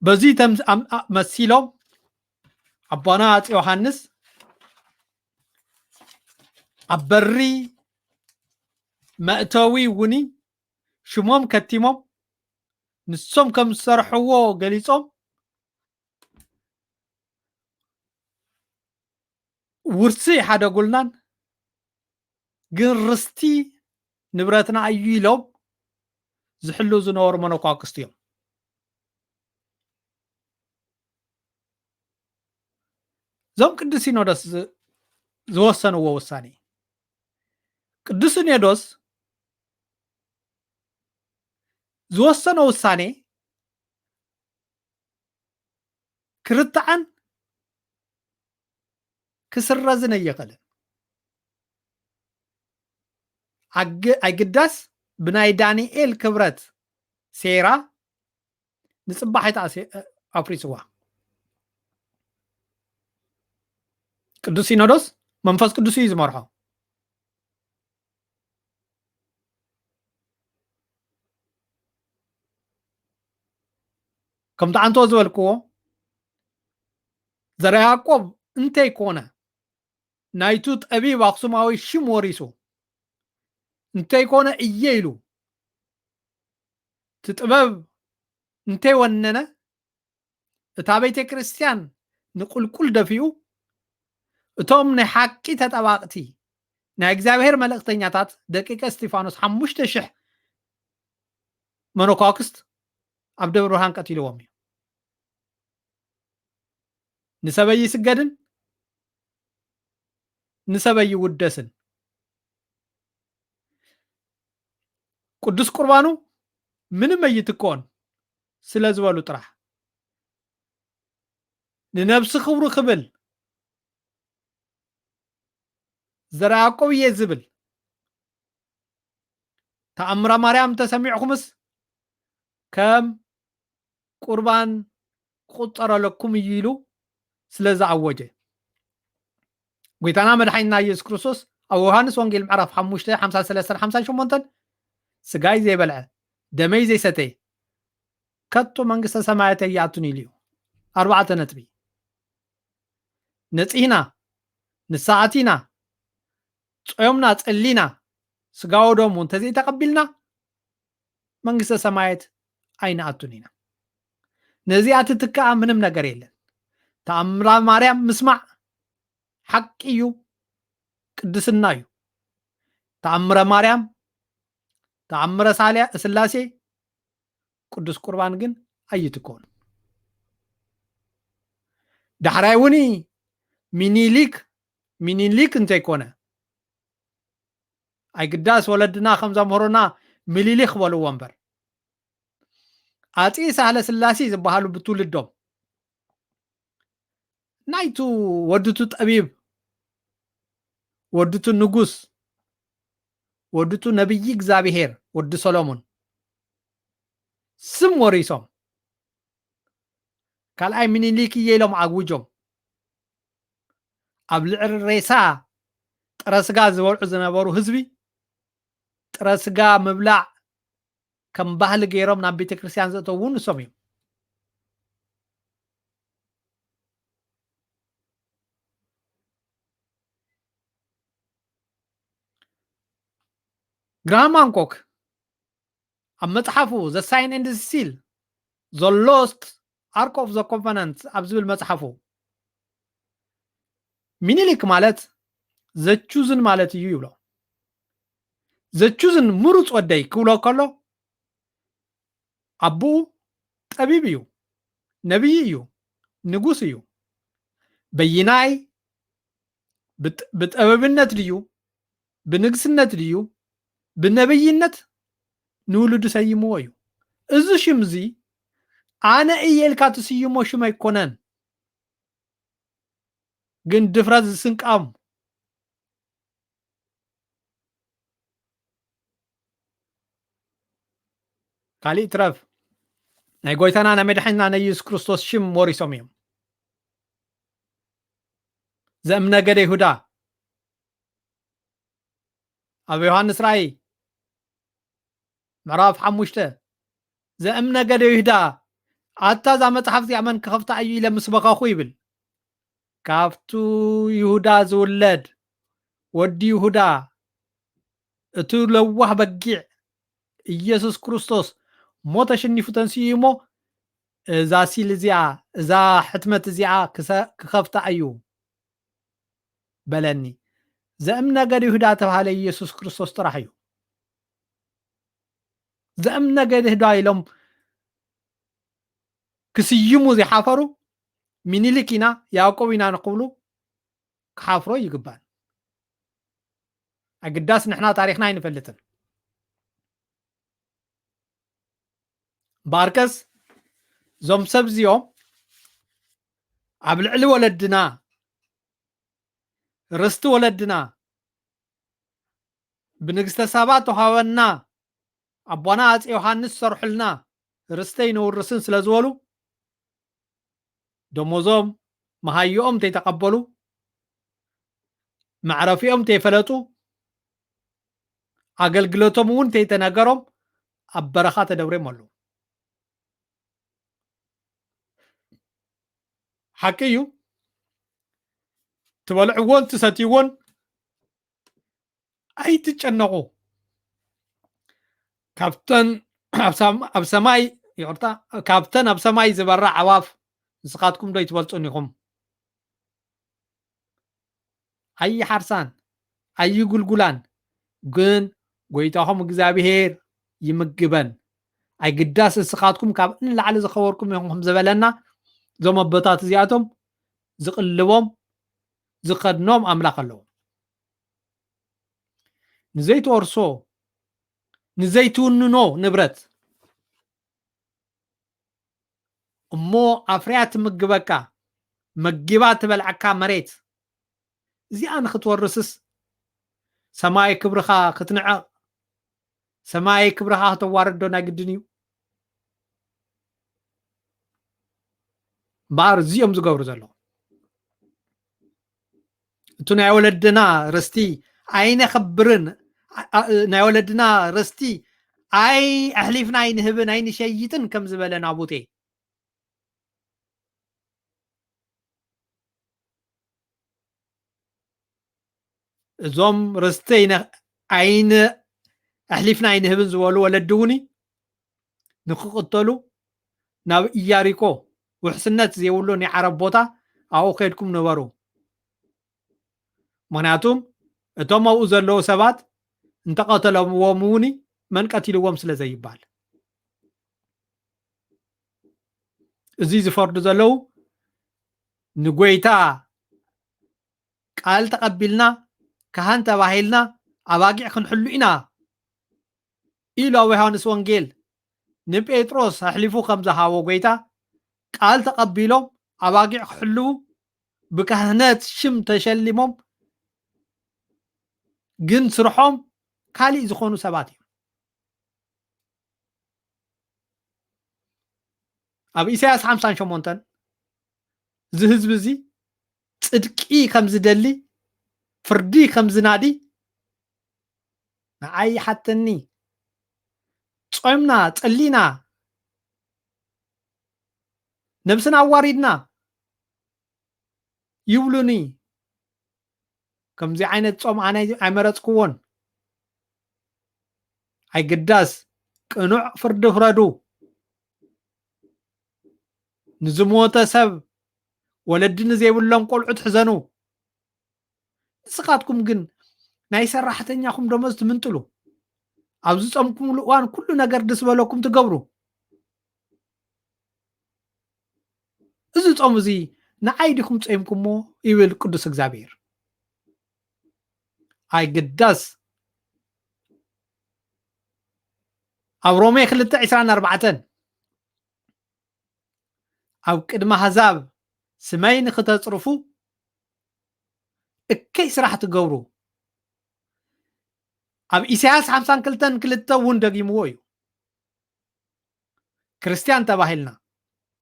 በዚ ተም-፣ ኣም-፣ ኣ-፣ መሲሎም ኣቦና ኣፄ ዮሃንስ ኣብ በሪ መእተዊ እውኒ ሽሞም ከቲሞም፣ ንሶም ከም ዝሰርሕዎ ገሊጾም፣ ውርሲ ይሓደጉልናን፣ ግን ርስቲ ንብረትና እዩ ኢሎም ዝሕልው ዝነበሩ መነኳክስቲ እዮም። እዞም ቅዱስ ሲኖዶስ ዝ-፣ ዝወሰንዎ ውሳኔ፣ ቅዱስ ሲኖዶስ ዝወሰኖ ውሳኔ ክርታዕን ክስረዝን ኣይኽእልን። ኣግ-፣ ኣይግዳስ ብናይ ዳንኤል ክብረት ሴራ ንጽባሕ ኣይተኣስ-፣ ኣፍሪስዋ። ቅዱስ ሲኖዶስ መንፈስ ቅዱስ እዩ ዝመርሖ። ከምቲ ዓንቶ ዝበልክዎ፣ ዘርዓ ያዕቆብ እንተይኮነ ናይቱ ጠቢብ ኣኽሱማዊ ሽም ወሪሱ፣ እንተይኮነ እየ ኢሉ፣ እቲ ጥበብ እንተይወነነ፣ እታ ቤተ ክርስቲያን ንቁልቁል ደፊኡ፣ እቶም ናይ ሓቂ ተጠባቕቲ ናይ እግዚኣብሔር መልእኽተኛታት ደቂቀ እስጢፋኖስ ሓሙሽተ ሽሕ መነኳክስት ኣብ ደብረ ብርሃን ቀቲልዎም እዩ። ንሰበይ ይስገድን ንሰበይ ይውደስን። ቅዱስ ቁርባኑ ምንም ኣይትኮን ስለ ዝበሉ ጥራሕ፣ ንነብሲ ክብሩ ክብል ዘርዓ ያዕቆብ እየ ዝብል፣ ተኣምረ ማርያም ተሰሚዕኩምስ ከም ቁርባን ክቁጸረለኩም እዩ ኢሉ ስለ ዝኣወጀ፣ ጐይታና መድሓኒትና ኢየሱስ ክርስቶስ ኣብ ዮሃንስ ወንጌል ምዕራፍ ሓሙሽተ፣ ሓምሳ ሰለስተን ሓምሳን ሸሞንተን፣ "ስጋይ ዘይበልዐ፣ ደመይ ዘይሰተየ፣ ከቶ መንግስተ ሰማያት ኣይኣቱን" ኢሉ እዩ። ኣርባዕተ ነጥቢ። ነጺህና፣ ንስሓ ኣቲና፣ ጾዮምና ጸሊና፣ ስጋ ወደሙ እንተዘይተቐቢልና፣ መንግስተ ሰማያት ኣይንኣቱን ኢና። ነዚኣ ትትክኣ ምንም ነገር የለን። ተኣምራ ማርያም ምስማዕ ሓቂ እዩ፣ ቅድስና እዩ። ተኣምረ ማርያም፣ ተኣምረ ሳልያ-፣ ስላሴ፣ ቅዱስ ቁርባን ግን ኣይትኮን። ዳሕራይ እውን ሚኒሊክ፣ ሚኒሊክ እንተይኮነ፣ ኣይግዳስ ወለድና ከም ዘምህሩና ሚሊሊክ በልዎ እምበር፣ ኣጼ ሳህለ ስላሴ ዝበሃሉ ብትውልዶም ናይቱ ወድቱ ጠቢብ፣ ወድቱ ንጉስ፣ ወድቱ ነብይ እግዚኣብሔር፣ ወዲ ሰሎሞን ስም ወሪሶም፣ ካልኣይ ምኒልክ እየ ኢሎም ኣውጆም። ኣብ ልዕሊ ሬሳ ጥረ ስጋ ዝበልዑ ዝነበሩ ህዝቢ፣ ጥረ ስጋ ምብላዕ ከም ባህሊ ገይሮም ናብ ቤተ ክርስቲያን ዘእተዉ ንሶም እዮም። ግራሃም ሃንኮክ ኣብ መጽሓፉ The Sign and the Seal፣ The Lost Ark of the Covenant ኣብ ዝብል መጽሓፉ፣ ሚኒሊክ ማለት ዘቹዝን ማለት እዩ ይብሎ። ዘቹዝን ምሩፅ ወደይ ክብሎ ከሎ፣ ኣቦኡ ጠቢብ እዩ፣ ነቢይ እዩ፣ ንጉስ እዩ። በይናይ ብጥ-፣ ብጠበብነት ድዩ፣ ብንግስነት ድዩ፣ ብነብይነት ንውሉዱ ሰይምዎ እዩ። እዚ ሽም እዚ ኣነ እየ ኢልካ ትስይሞ ሽም ኣይኮነን፣ ግን ድፍረት ዝስንቃም። ካሊእ ትረፍ፣ ናይ ጎይታና ናይ መድሓኒትና ናይ የሱስ ክርስቶስ ሽም ወሪሶም እዮም። ዘእም ነገደ ይሁዳ፣ ኣብ ዮሃንስ ራእይ ምዕራፍ ሓሙሽተ፣ ዘእም ነገደ ይሁዳ፣ ኣታ እዛ መጽሓፍ እዚኣ መን ክኸፍታ እዩ ኢለ ምስ በኸኹ ይብል። ካብቱ ይሁዳ ዝውለድ ወዲ ይሁዳ፣ እቲ ለዋህ በጊዕ ኢየሱስ ክርስቶስ ሞት ኣሸኒፉ ተንስኡ እሞ፣ እዛ ሲል እዚኣ፣ እዛ ሕትመት እዚኣ ክሰ-፣ ክኸፍታ እዩ በለኒ። ዘእም ነገድ ይሁዳ ተባሃለ ኢየሱስ ክርስቶስ ጥራሕ እዩ። ዘእም ነገድ ይሁዳ ኢሎም ክስይሙ ዘይሓፈሩ፣ ሚኒሊክ ኢና፣ ያዕቆብ ኢና ንክብሉ ክሓፍሮ ይግባእ። ኣግዳስ ንሕና ታሪኽና ኣይንፈልጥን። እምበኣርከስ እዞም ሰብ እዚኦም ኣብ ልዕሊ ወለድና፣ ርስቲ ወለድና፣ ብንግስተ ሳባ ተውሃበና፣ ኣቦና ኣጼ ዮሃንስ ሰርሑልና፣ ርስተይ ነውርስን ስለ ዝበሉ፣ ደሞዞም መሃይኦም እንተይተቐበሉ፣ መዕረፊኦም እንተይፈለጡ፣ ኣገልግሎቶም እውን እንተይተነገሮም፣ ኣብ በረኻ ተደብርዮም ኣለዉ። ሓቂ እዩ፣ ትበልዕዎን ትሰትይዎን ኣይትጨነቑ። ካብተን ኣብ ሳም-፣ ኣብ ሰማይ፣ ይቕርታ፣ ካብተን ኣብ ሰማይ ዝበራ ኣዕዋፍ ንስኻትኩም ዶ ኣይትበልጹን ኢኹም? ኣይሓርሳን፣ ኣይጉልጉላን፣ ግን ጎይታኹም እግዚኣብሄር ይምግበን። ኣይግዳስ ንስኻትኩም ካብ ንላዕሊ ዝኸበርኩም ኢኹም ከም ዝበለና፣ እዞም ኣቦታት እዚኣቶም ዝቕልቦም ዝኸድኖም ኣምላኽ ኣለዎም። ንዘይትወርሶ፣ ንዘይትውንኖ ንብረት እሞ ኣፍርያ ትምግበካ፣ መጊባ ትበልዓካ መሬት እዚኣ ንኽትወርስስ ሰማይ ክብርኻ ክትንዕቕ፣ ሰማይ ክብርኻ ክተዋርዶ ናይ ግድን እዩ? እምበኣር እዚኦም ዝገብሩ ዘለዉ። እቱ ናይ ወለድና ርስቲ ኣይነኽብርን፣ ኣ-፣ ኣ-፣ ናይ ወለድና ርስቲ ኣይ-፣ ኣሕሊፍና ኣይንህብን ኣይንሸይጥን ከም ዝበለ ናቡቴ። እዞም ርስቲ ኣይነ-፣ ኣይን-፣ ኣሕሊፍና ኣይንህብን ዝበሉ ወለዲ እውን ንክቕተሉ ናብ ኢያሪኮ፣ ውሕስነት ዘይብሉ ናይ ዓረብ ቦታ፣ ኣብኡ ከይድኩም ንበሩ። ምኽንያቱም እቶም ኣብኡ ዘለዉ ሰባት እንተቐተለዎም እውን መን ቀቲልዎም ስለ ዘይባል። እዚ ዝፈርዱ ዘለዉ ንጎይታ ቃል ተቐቢልና፣ ካህን ተባሂልና፣ ኣባጊዕ ክንሕሉ ኢና ኢሉ ኣብ ዮሃንስ ወንጌል ንጴጥሮስ ኣሕሊፉ ከም ዝሃቦ ጎይታ፣ ቃል ተቐቢሎም ኣባጊዕ ክሕልዉ፣ ብካህነት ሽም ተሸሊሞም ግን ስርሖም ካሊእ ዝኾኑ ሰባት እዮም። ኣብ ኢሳያስ ሓምሳን ሸሞንተን እዚ ህዝቢ እዚ ጽድቂ ከም ዝደሊ፣ ፍርዲ ከም ዝናዲ ንዓይ ይሓተኒ። ጾምና፣ ጸሊና፣ ነብስና ኣዋሪድና ይብሉኒ። ከምዚ ዓይነት ጾም ኣነ ኣይመረጽክዎን። ኣይግዳስ፣ ቅኑዕ ፍርዲ ፍረዱ። ንዝሞተ ሰብ፣ ወለዲ ንዘይብሎም ቆልዑት ሕዘኑ። ንስኻትኩም ግን ናይ ሰራሕተኛኹም ደሞዝ ትምንጥሉ፣ ኣብ ዝጾምኩምሉ እዋን ኩሉ ነገር ደስ በለኩም ትገብሩ። እዚ ጾም እዚ ንዓይ ዲኹም ጾምኩሞ? ይብል ቅዱስ እግዚኣብሔር። ኣይግዳስ፣ ኣብ ሮሜ ክልተ ዒስራን ኣርባዕተን ኣብ ቅድሚ ኣህዛብ ስመይ ንኽተጽርፉ እከይ ስራሕ ትገብሩ። ኣብ ኢሳያስ ሓምሳን ክልተን ክልተ እውን ደጊምዎ እዩ። ክርስትያን ተባሂልና፣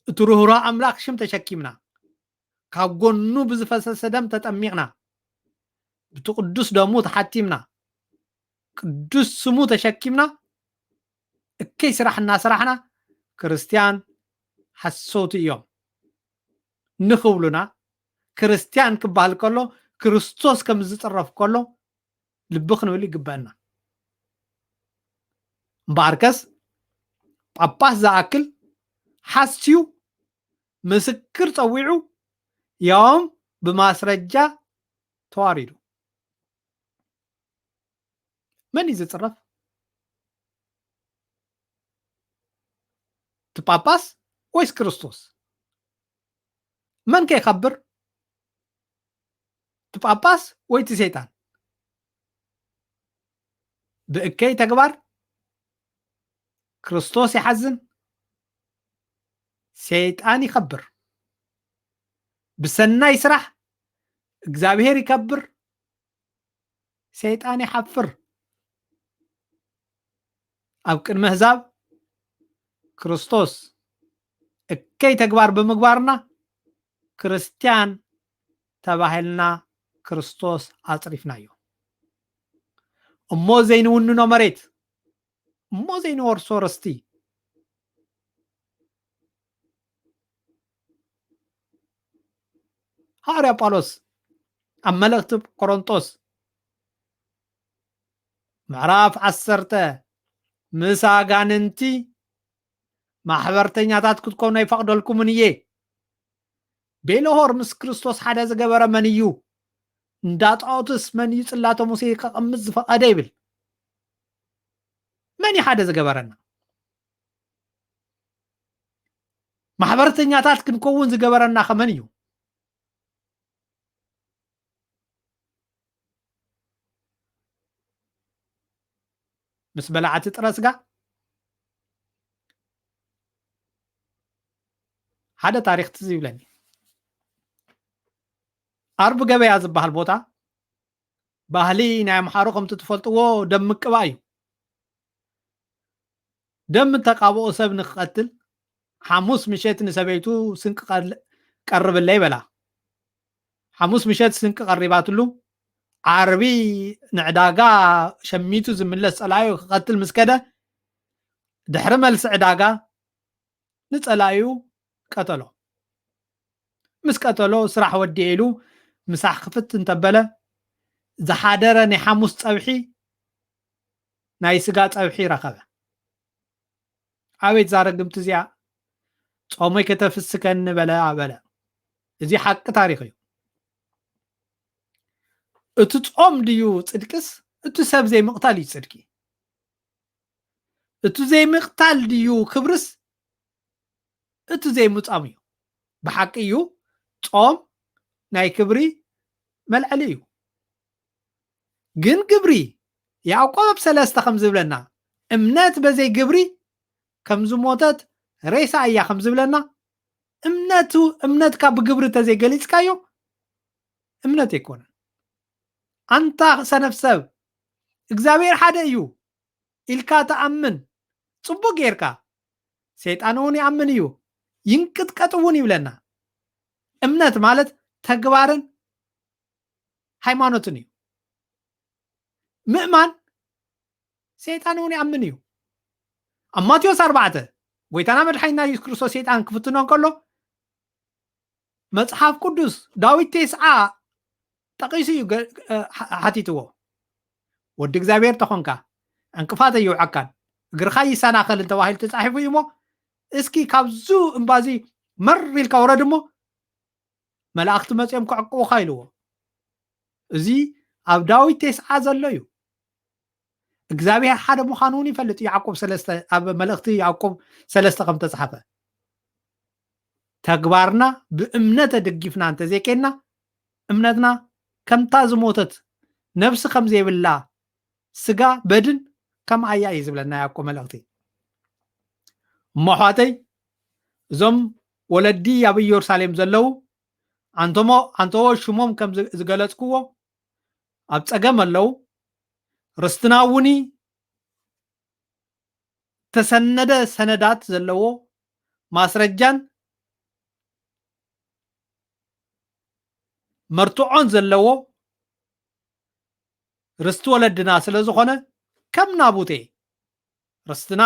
እቲ ርህሩህ ኣምላኽ ሽም ተሸኪምና፣ ካብ ጎኑ ብዝፈሰሰ ደም ተጠሚቕና፣ ብቲ ቅዱስ ደሙ ተሓቲምና፣ ቅዱስ ስሙ ተሸኪምና፣ እከይ ስራሕ እናሰራሕና ክርስትያን ሓሰውቲ እዮም ንኽብሉና፣ ክርስትያን ክበሃል ከሎ ክርስቶስ ከም ዝጽረፍ ከሎ ልቢ ክንብል ይግበአና። እምበኣርከስ ጳጳስ ዝኣክል ሓስዩ ምስክር ጸዊዑ ያውም ብማስረጃ ተዋሪዱ። መን እዩ ዝጽረፍ? እቲ ጳጳስ ወይስ ክርስቶስ? መን ከ ይኸብር? እቲ ጳጳስ ወይ እቲ ሰይጣን? ብእከይ ተግባር ክርስቶስ ይሓዝን፣ ሰይጣን ይኸብር። ብሰናይ ስራሕ እግዚኣብሔር ይከብር፣ ሰይጣን ይሓፍር። ኣብ ቅድሚ ኣህዛብ ክርስቶስ እከይ ተግባር ብምግባርና ክርስትያን ተባሂልና ክርስቶስ ኣጽሪፍናዮ። እሞ ዘይንውንኖ መሬት፣ እሞ ዘይንወርሶ ርስቲ። ሃዋርያ ጳውሎስ ኣብ መልእኽቲ ቆሮንጦስ ምዕራፍ ዓሰርተ፣ ምስ ኣጋንንቲ ማሕበርተኛታት ክትኮኑ ኣይፈቕደልኩምን እየ። ቤልሆር ምስ ክርስቶስ ሓደ ዝገበረ መን እዩ? እንዳ ጣዖትስ መን እዩ ጽላተ ሙሴ ከቐምጥ ዝፈቐደ? ይብል። መን እዩ ሓደ ዝገበረና? ማሕበርተኛታት ክንከውን ዝገበረና ከመን እዩ? ምስ በላዕቲ ጥረ ስጋ። ሓደ ታሪኽ ትዝ ይብለኒ። ኣርብ ገበያ ዝበሃል ቦታ፣ ባህሊ ናይ ኣምሓሩ ከምቲ ትፈልጥዎ፣ ደም ምቅባእ እዩ። ደም እተቃብኦ ሰብ ንክቐትል፣ ሓሙስ ምሸት ንሰበይቱ ስንቂ ቀል-፣ ቀርብለይ በላ። ሓሙስ ምሸት ስንቂ ቀሪባትሉ፣ ዓርቢ ንዕዳጋ ሸሚቱ ዝምለስ ጸላዩ ክቐትል ምስ ከደ፣ ድሕሪ መልሲ ዕዳጋ ንጸላዩ ቀተሎ። ምስ ቀተሎ፣ ስራሕ ወዲኤ ኢሉ ምሳሕ ክፍት እንተበለ፣ ዝሓደረ ናይ ሓሙስ ጸብሒ ናይ ስጋ ጸብሒ ረኸበ። ኣቤት እዛ ርግምቲ እዚኣ፣ ጾመይ ከተፍስከኒ በለ፣ በለ። እዚ ሓቂ ታሪኽ እዩ። እቲ ጾም ድዩ ጽድቅስ፣ እቲ ሰብ ዘይምቕታል እዩ ጽድቂ? እቲ ዘይምቕታል ድዩ ክብርስ፣ እቲ ዘይምጻም እዩ? ብሓቂ እዩ፣ ጾም ናይ ክብሪ መልዐሊ እዩ። ግን ግብሪ፣ ያዕቆብ ኣብ ሰለስተ ከም ዝብለና፣ እምነት በዘይ ግብሪ ከም ዝሞተት ሬሳ እያ ከም ዝብለና፣ እምነቱ፣ እምነትካ ብግብሪ ተዘይገሊጽካዮ፣ እምነት ኣይኮነን። ኣንታ ሰነፍ ሰብ፣ እግዚኣብሔር ሓደ እዩ ኢልካ ተኣምን፣ ጽቡቅ ጌርካ። ሰይጣን እውን ይኣምን እዩ፣ ይንቅጥቀጥ እውን ይብለና። እምነት ማለት ተግባርን ሃይማኖትን እዩ። ምእማን ሰይጣን እውን ይኣምን እዩ። ኣብ ማቴዎስ ኣርባዕተ ጎይታና መድሓኒና የሱስ ክርስቶስ ሰይጣን ክፍትኖ እንከሎ፣ መጽሓፍ ቅዱስ ዳዊት ቴስዓ ጠቒሱ እዩ ገ- እ፣ ሓ- ሓቲትዎ። "ወዲ እግዚኣብሔር ተኾንካ፣ ዕንቅፋት ኣይውዓካን፣ እግርኻ ይሰናኸልን" ተባሂሉ ተጻሒፉ እዩ እሞ፣ እስኪ ካብዙ እምባዚ መር ኢልካ ውረድ እሞ፣ መላእኽቲ መጺኦም ክዕቅቡኻ ኢልዎ። እዚ ኣብ ዳዊት ቴስዓ ዘሎ እዩ። እግዚኣብሔር ሓደ ምዃኑ እውን ይፈልጥ። ያዕቆብ ሰለስተ፣ ኣብ መልእኽቲ ያዕቆብ ሰለስተ ከም ተጻሓፈ፣ ተግባርና ብእምነት ኣደጊፍና እንተዘይኬንና፣ እምነትና ከምታ ዝሞተት፣ ነብሲ ከም ዘይብላ ስጋ በድን ከምኣ እያ እዩ ዝብለና ያዕቆብ መልእኽቲ። እሞ ኣሕዋተይ፣ እዞም ወለዲ ኣብ ኢየሩሳሌም ዘለዉ፣ ኣንቶሞ-፣ ኣንተዎ ሽሞም ከም ዝ-፣ ዝገለጽክዎ ኣብ ጸገም ኣለዉ። ርስትና እውን ተሰነደ ሰነዳት ዘለዎ ማስረጃን መርትዖን ዘለዎ ርስቲ ወለድና ስለ ዝኾነ፣ ከም ናቡቴ ርስትና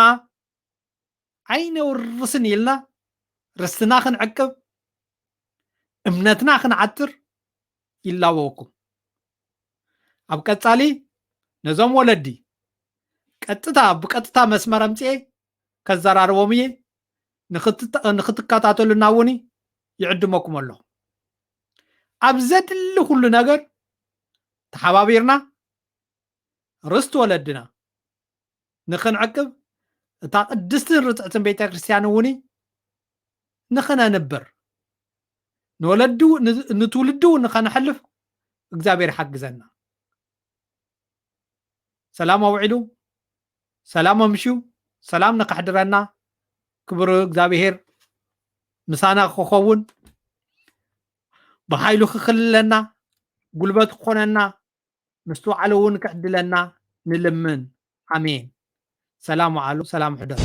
ኣይነውርስን ኢልና ርስትና ክንዕቅብ፣ እምነትና ክንዓትር ይላበወኩም። ኣብ ቀጻሊ ነዞም ወለዲ ቀጥታ፣ ብቀጥታ መስመር ኣምጽኤ ከዘራርቦም እየ። ንኽትተ-፣ ንኽትከታተሉና እውን ይዕድመኩም ኣለኹ። ኣብ ዘድሊ ኩሉ ነገር ተሓባቢርና ርስቲ ወለድና ንኽንዕቅብ፣ እታ ቅድስትን ርጽዕትን ቤተ ክርስቲያን እውን ንኽነንብር፣ ንወለዲ፣ ን-፣ ንትውልዲ እውን ንኸነሕልፍ እግዚኣብሔር ሓግዘና። ሰላም ኣውዒሉ፣ ሰላም ኣምሽዩ፣ ሰላም ንኸሕድረና፣ ክቡር እግዚኣብሔር ምሳና ክኸውን፣ ብሓይሉ ክኽልለና፣ ጉልበት ክኾነና፣ ምስትውዓል እውን ክዕድለና ንልምን። ኣሜን። ሰላም ወዓሉ፣ ሰላም ሕደሩ።